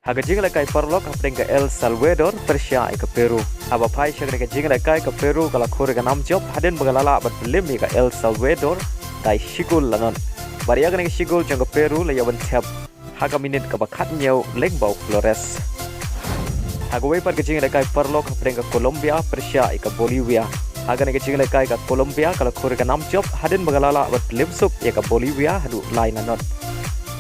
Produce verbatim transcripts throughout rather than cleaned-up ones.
Ha ka jinglehkai paralok hapdeng ka El Salvador pyrshah ïa ka Peru. Haba phai sha kane ka jinglehkai, ka Peru ka la khur ïa ka nam jop hadien ba ka la lah ban pynlip ïa ka El Salvador da shi gol la nod. Bad ïa kane ka shi gol jong ka Peru la ïoh ban thep ha ka minit kaba khathynñiew lyngba u Flores. Ha kawei pat ka jinglehkai paralok hapdeng ka Colombia pyrshah ïa ka Bolivia. Ha kane ka jinglehkai ka Colombia ka la khur ïa ka nam jop hadien ba ka la lah ban pynlip suk ïa ka Bolivia haduh lai na nod.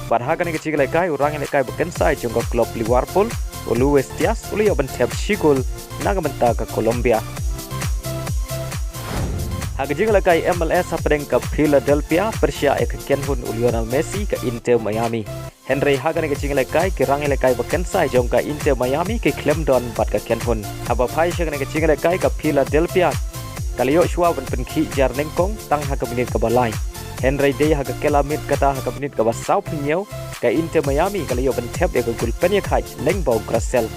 Bad ha kane ka jinglehkai u rangïalehkai ba kynsai jong ka club Liverpool, u Luis Diaz, u la ïoh ban thep shi gol na ka bynta ka Colombia. Ha ka jinglehkai M L S hapdeng ka Philadelphia pyrshah ïa ka kynhun u Lionel Messi ka Inter Miami. Hynrei ha kane ka jinglehkai ki rangïalehkai ba kynsai jong ka Inter Miami ki khlem don bad ka kynhun. Haba phai sha kane ka jinglehkai, ka Philadelphia ka la ïoh shuwa ban pynkhih jar nyngkong tang ha ka minit kaba lai. Hynrei dei ha ka kylla miet kata ha ka minit kaba sawphew hynñiew, ka Inter Miami ka la ïoh ban thep ïa ka gol pynïakhaid lyngba u Grasel.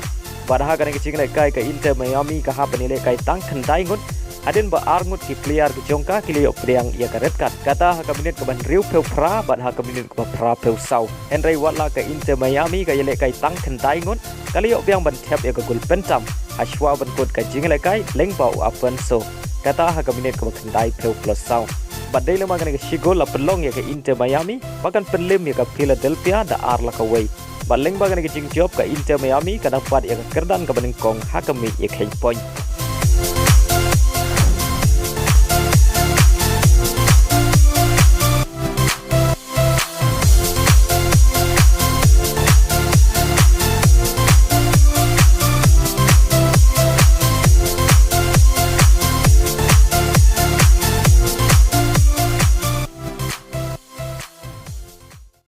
Bad ha kane ka jinglehkai ka Inter Miami ka hap ban ïalehkai tang khyndai ngut hadien ba ar ngut ki player ki jong ka ki la ïoh pdiang ïa ka red card. Kata ha ka minit kaba hynriewphew phra bad ha ka minit kaba phraphew saw. Hynrei wat la ka Inter Miami ka ïalehkai tang khyndai ngut, ka la ïoh biang ban thep ïa ka gol pyntam ha shuwa ban kut ka jinglehkai lyngba u Alfonso. Kata ha ka minit kaba khyndaiphew plus saw. Bad dei lem bad kane ka shi gol la pynlong ïa ka Inter Miami ba kan pynlip ïa ka Philadelphia da ar la kawei. Bad lyngba kane ka jingjop ka Inter Miami ka dang bat ïa ka kyrdan kaba nyngkong ha ka miej ïakheiñ point.